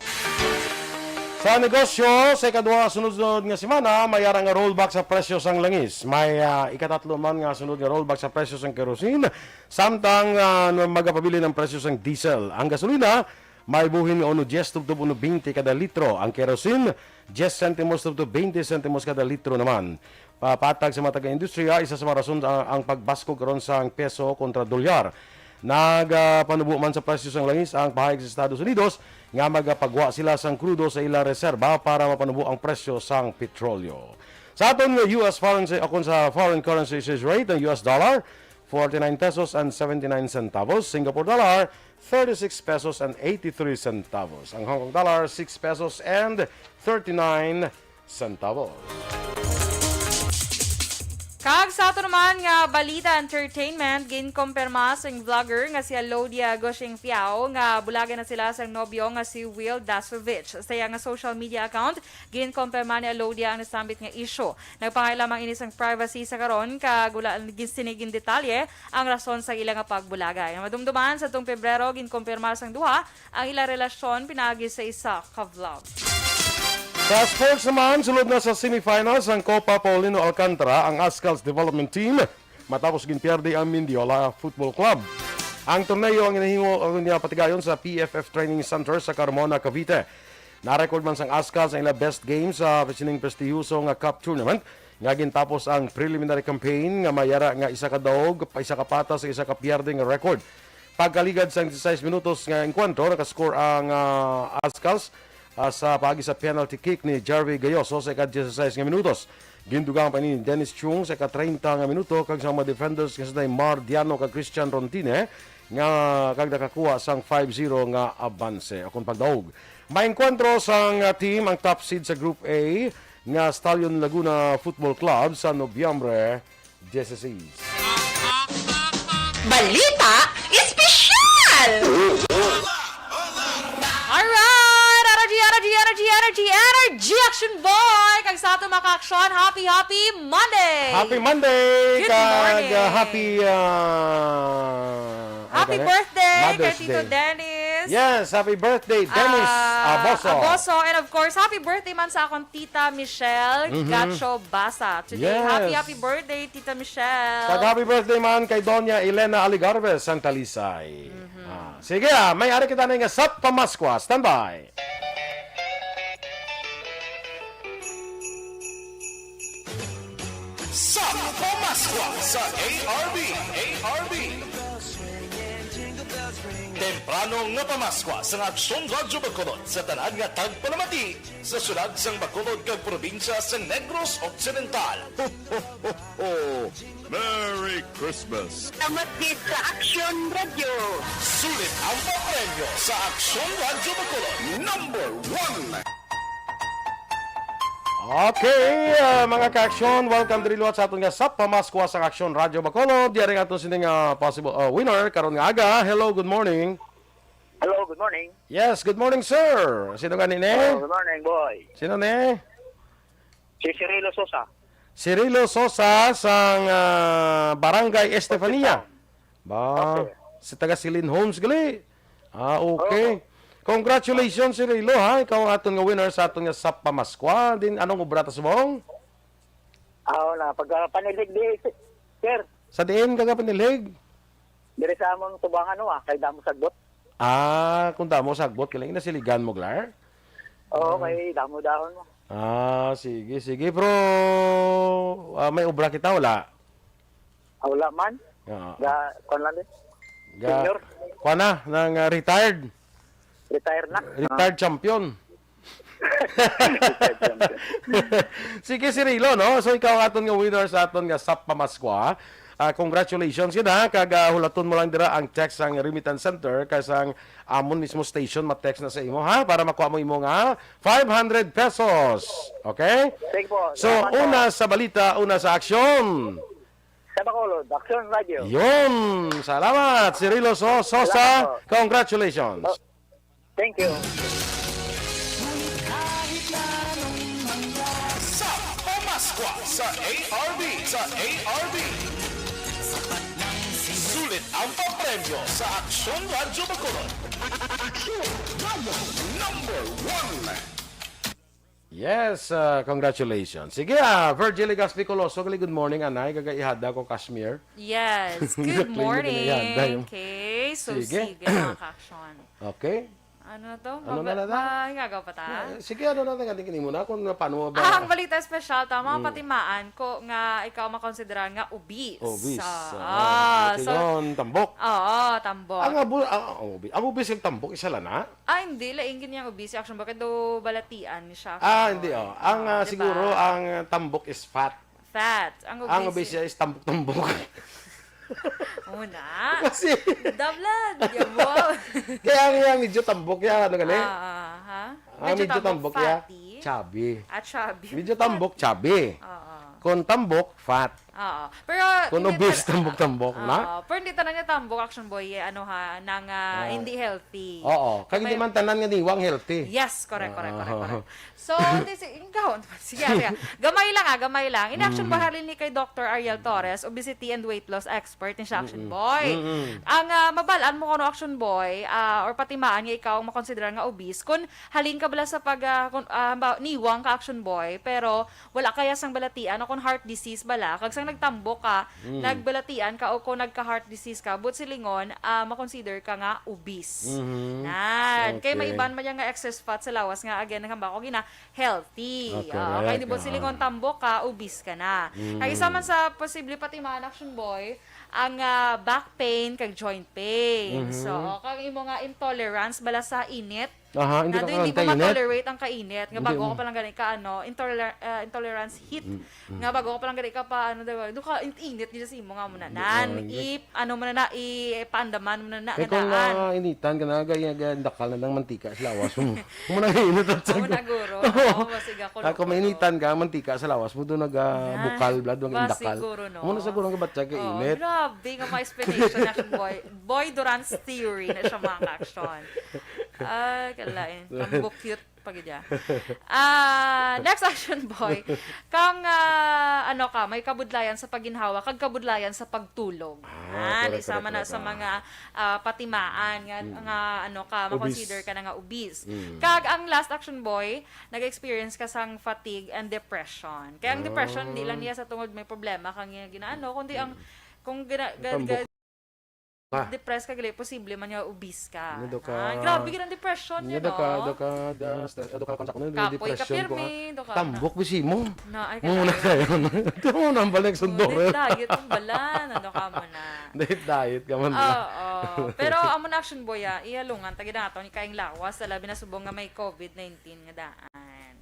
Sa negosyo, sa ikaduha sunod-sunod nga semana, may ara nga rollback sa presyo sang langis. May, ah, ikatatlo man nga sunod nga rollback sa presyo sang kerosene, samtang, ah, magapabilin ang presyo sang diesel. Ang gasolina, may buhin nga uno diez tubtob uno veinte kada litro. Ang kerosene, diez sentimos tubtob veinte sentimos kada litro naman. Pa-, patag sa mga taga-industriya, isa sa mga rason ang, ang pagbaskog karon sang peso kontra dolyar. Nagapanubo man sa presyo sang langis ang pahayag sa Estados Unidos nga magapagwa sila sang krudo sa ilang reserba para mapanubo ang presyo sang petrolyo. Sa aton nga U S foreign, akon sa foreign currency exchange rate, ang U S dollar, forty-nine pesos and seventy-nine centavos. Singapore dollar, thirty-six pesos and eighty-three centavos. Ang Hong Kong dollar, six pesos and thirty-nine centavos. Kag sa ato naman nga balita entertainment, ginkumpirma sang vlogger nga si Alodia Gushing Fiao nga bulagan na sila sang nobyo nga si Will Dasovich. Sa iya nga social media account, ginkumpirma ni Alodia ang nasambit nga isyu. Nagpangay lamang ini sang privacy sa karon, kag wala sini gindetalye ang rason sa ila nga pagbulagay. Madumduman, sa tuong Pebrero, ginkumpirma sang duha ang ila relasyon pinaagi sa isa ka vlog. Sa sports naman, sulod na sa semifinals ang Copa Paulino Alcantara ang Ascals Development Team matapos ginpierde ang Mendiola Football Club. Ang torneo ang ginahimo niya patigayon sa P F F Training Center sa Carmona, Cavite. Na-record man sang Ascals ang ila best game sa sining prestihiyoso nga cup tournament nga gintapos ang preliminary campaign nga may ara nga isa ka daog, isa ka patas, isa ka pierde nga record. Pagkaligad sang disisais minutos nga engkwentro, nakascore ang, ah, Ascals, ah, sa paagi sa penalty kick ni Jarvie Gayoso sa ika-disisais nga minutos. Gindugang pa ni Dennis Chung sa ika-treinta nga minuto kag sa mga defenders nga sila Mar Diano kag Christian Rontine nga kag nakakuha sang five zero nga abanse. Akon pagdaog, may engkwentro sang, ah, team ang top seed sa Group A nga Stallion Laguna Football Club sa Nobyembre dieciséis. Balita Espesyal! Alright! Energy, energy, energy, energy, energy, Action Boy! Kag sa ato mga ka-aksyon, happy, happy Monday! Happy Monday! Good Kag, morning. Uh, happy uh, Happy birthday kay Tito Dennis! Yes, happy birthday, Dennis Ah, Aboso. Aboso. And of course, happy birthday man sa akong Tita Michelle Mhm. Gacho Basa. Today, Yes. Happy, happy birthday, Tita Michelle. Kag happy birthday man kay Doña Elena Aligarve sang Talisay. Ah, sige, ah, may ari kita na nga Sap Pamaskwa. Standby. Sap Pamaskwa sa A R B. A R B. Temprano nga pamaskwa sa Aksyon Radyo Bacolod sa tanan nga tagpalamati sa syudad sang Bacolod kag probinsya sa Negros Occidental. Ho, ho, ho, ho. Merry Christmas! Salamat gid sa Aksyon Radyo. Sulit ang papremyo sa Aksyon Radyo Bacolod. Number one. Okay, ah, mga ka-aksyon, welcome diri liwat sa aton nga Sap Pamaskwa sa Aksyon Radyo Bacolod. Diari ang aton sining, ah, possible, ah, winner karon nga aga. Hello, good morning. Hello, good morning. Yes, good morning, sir. Sino gani ni? Hello, good morning, boy. Sino ni? Si Cirilo Sosa. Cirilo Sosa sang, ah, Barangay Estefania. Ba, Okay. Si taga Silin Homes gali. Ah, okay. Congratulations, Cirilo, ha. Ikaw ang aton nga winner sa aton nga Sap Pamaskwa. Din, anong obra ta subong? Aw na, pagka panilig di, sir. Sa diin ka nga panilig? Diri sa among tubangan, no, ah, kay damo sagbot. Ah, kung damo sagbot, kiling nasiligan mo, Glar? Oo, kay damo dahon mo. Ah, sige, sige, bro. Ah, may obra kita, wala? Ah, wala man. Ah, Ga, kwan lang din. ga- Senior. Kuha na, ng ah, retired. Retire na. Retired champion. Retired champion. Sige, Cirilo, no? So, ikaw ang aton nga winner sa aton nga Sap Pamaskwa. Ah, congratulations gid, ha. Kag ah, hulaton mo lang dira ang text sang Remittance Center kay sang amon mismo station ma-text na sa imo, ha, para makuha mo imo nga five hundred pesos. Okay? Thank you po. So, Salamat po. Una sa balita, una sa aksyon. Sa Bacolod, Aksyon Radio. Yun. Salamat, Cirilo So- Sosa. Salamat po. Congratulations. Oh, thank you. Sap Pamaskwa sa A R B. Sa A R B. Sulit ang papremyo sa Aksyon Radyo Bacolod. Aksyon Radyo number one. Yes, ah, congratulations. Sige, ah, Virgil Legaspi Coloso, gali, good morning, anay. Kagaihada ko, Kashmir. Yes. Good Clean na morning. ginaganda yung- Okay. So, Sige. sige, mga ka-aksyon. Okay? Ano na to? Ano Maba- na na? Mahingagaw pa ta? Eh, sige, ano na, tingnan mo na kung paano ba? Ah, ang balita espesyal, tama, Mm. patimaan ko nga ikaw makonsidera nga obese. Obese. Ah, Ah, so, yun, tambok. Oo, tambok. Ang abu, ang, ang, obi- ang obese ug tambok, isa lang na? Ah, hindi. Laing gid niyang obese, action. Bakit daw balatian ni siya? Ah, hindi, oh. Ang, ah, Di ba? Siguro, ang tambok is fat. Fat. Ang obese. Ang obese is tambok-tambok. Una. Kasi, Dablad. Yabo. Kaya nga medyo tambok yan, ano gali? Ah, ha? Ah, medyo tambok, ya. Fatty. Chubby. Ah, chubby. Medyo tambok, chubby. Oo. Kung tambok, fat. Oo. Pero Kung hindi obese, tan-, tambok-tambok na? Oo. Pero hindi tanan nga tambok, Action Boy, eh, ano ha, nang, ah, Ah. hindi healthy. Oo. Kag hindi May man tanan nga niwang healthy. Yes, correct, correct, correct, Ah. correct. So, hindi si-, ikaw, sige, sige. Gamay lang, ah, gamay lang. In action, Mm. bahalin ni kay Doctor Ariel Torres, obesity and weight loss expert ni siya, Action Mm-mm. Boy. Mm-mm. Ang, ah, mabalaan mo kuno, Action Boy, ah, or patimaan nga ikaw ang makonsiderar nga obese, kung halin ka bala sa pag, ah, kung, ah, ba-, niwang ka, Action Boy, pero wala kaya sang balatian o kung heart disease bala, kag sang nagtambok ka, Mm. nagbalatian ka o kung nagka-heart disease ka, but silingon, ah, makonsider ka nga obese. Mhm. Nan. Kay may Okay. iban man yan nga excess fat sa lawas nga, again, nagamba ko gina, healthy. Ah, okay, Correct. di ba, Oo. silingon tambok ka, obese ka na. Mm. Kay isa man sa posible patimaan, Action Boy, ang, ah, back pain kag joint pain. Mhm. So, kag imo nga intolerance bala sa init, Aha, hindi na ka doon, hindi mo kanta init? ma-tolerate ang kainit. Nga Hindi bago mo. ka pa lang gani ka, ano, intoler-, ah, intolerance heat. Mm, mm. Nga bago ka pa lang gani ka pa, ano, diba? Doon ka, in-, init niya sa imo nga mo na. Hindi, Nan, ah, hindi. i-, ano mo na na, i-, paandaman mo na na, Eh, nga kung daan. mainitan ka na, gaya, gaya, dakal na ng mantika sa lawas mo. Mo na init at Amo sago. na guro. Oo. Oo, basig ako, Ako, loko, mainitan ka, mantika sa lawas mo, doon naga-, Yan. bukal, blood, doon Ba, indakal. siguro, no? Amo na siguro ang kabatsa ka Oh, init. grabe nga mga explanation, Action Boy. Boy Duran's theory na siya, mga ka-action. Ay, kalain. Tambok cute pa gid ya. Ah, next, Action Boy. Kang, ah, ano ka, may kabudlayan sa pagginhawa, kag kabudlayan sa pagtulog. Ah, Ah, correct, isa correct, man na correct. sa Ah. mga, ah, patimaan nga, Mm. nga, ano ka, Obese. ma-consider ka na nga obese. Mm. Kag ang last, Action Boy, nag-experience ka sang fatigue and depression. Kaya ang depression, Ah. di lang niya sa tungod may problema kang gina-, ginaano, kundi ang, Mm. kung gina-, ga-, Tambok. ga-, Ah. depressed ka gali, posible man nga obese ka. Ano daw ka? Ah, grabe gid ang depression, Ano you daw ka, know? daw ka, da-, st-, ano ka, kung sa kuno, Kapoy ka depression ko, pirmi, ah. daw ka na. Tambok, bisi mo. Na, ay, Muna kalayo. kayo. Ito mo nang balik sa Muna Dore. diet ang balan, ano ka mo na? Diet, diet ka man na. Oo. Pero amo na, Action Boy, ah, ihalungan, tagi na ato ni kaing lawas, sa labi na subong nga may covid nineteen nga daan.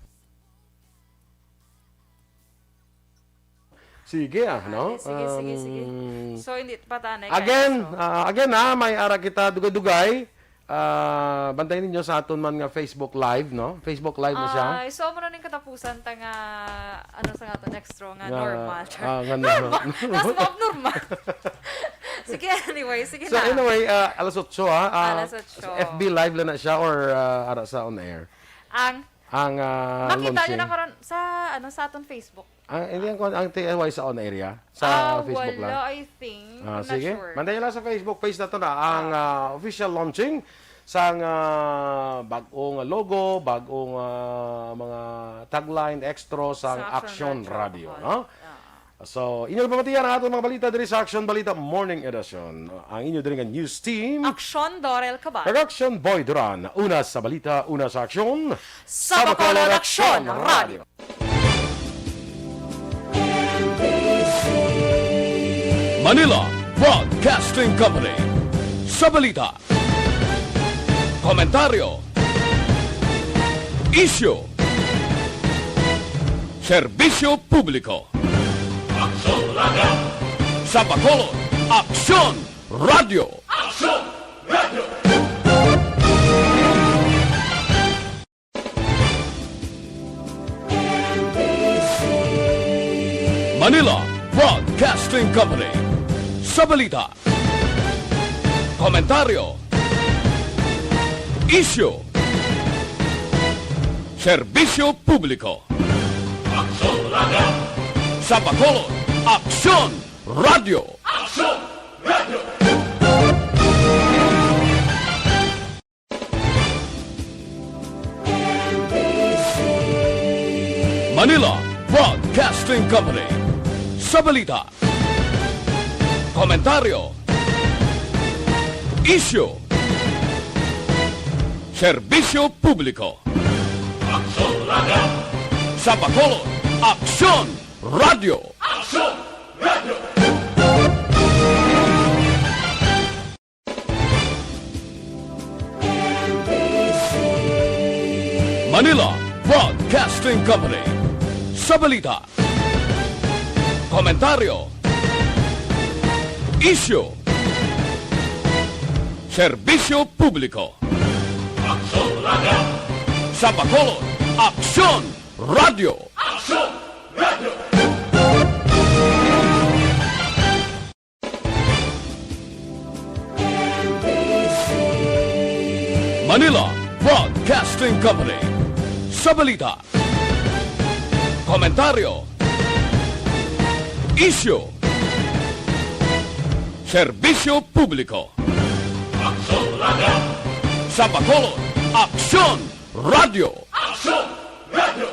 Sige, ah, Ah, no? di, sige, sige, sige. Um, So, hindi pa tanay again, kayo, so. ah, again, ah, may ara kita dugay-dugay. Ah, bantayan ninyo sa aton man nga Facebook Live, no? Facebook Live na siya. Ay, so, amo na ning katapusan ta nga, ano sa nga to, next row nga Nga, normal. ah, nga Normal. normal. Tapos mo abnormal. Sige, anyway, sige So, na. anyway, ah, alas otso, ah, ah, Alas otso. F B Live lang na siya or, ah, ara sa on air? Ang Ang, ah, Makita nyo launching. na karon sa, ano, sa aton Facebook. Ah, hindi, ang, ang T L Y sa on area, sa Ah, Facebook wala, lang. I think. Ah, I'm not sige. sure. Bantayan lang sa Facebook page na to na, ang, Ah. ah, official launching sang, ah, bag-ong logo, bag-ong, ah, mga tagline, extra sang Sa Action Action Radio Radio, Hall. no? Ah. So, inyo pamatian ang atong mga balita diri sa Action Balita Morning Edition. Ang inyo diri nga news team. Action, Dorel Cabal. Kag Action, Boy Duran. Una sa balita, una sa aksyon. Sa Bacolod Action Radio. Manila Broadcasting Company. Sa balita, komentaryo, isyu, serbisyo publiko. Aksyon Radio. Sa Bacolod, Aksyon Radio. Aksyon Radio. Manila Broadcasting Company. Sa balita, komentaryo, isyu, serbisyo publiko. Aksyon Radio. Sa Bacolod, Aksyon Radio. Aksyon Radio. Manila Broadcasting Company. Sa balita, komentaryo, isyu, serbisyo publiko. Aksyon Radio. Sa Bacolod, Aksyon Radio. Aksyon Radio. Manila Broadcasting Company. Sa balita, komentaryo, isyu, serbisyo publiko. Aksyon Radio. Sa Bacolod, Aksyon Radio. Aksyon Radio. Manila Broadcasting Company. Sa balita, komentaryo, isyu, serbisyo publiko. Aksyon Radio. Sa Bacolod, Aksyon Radio. Aksyon Radio.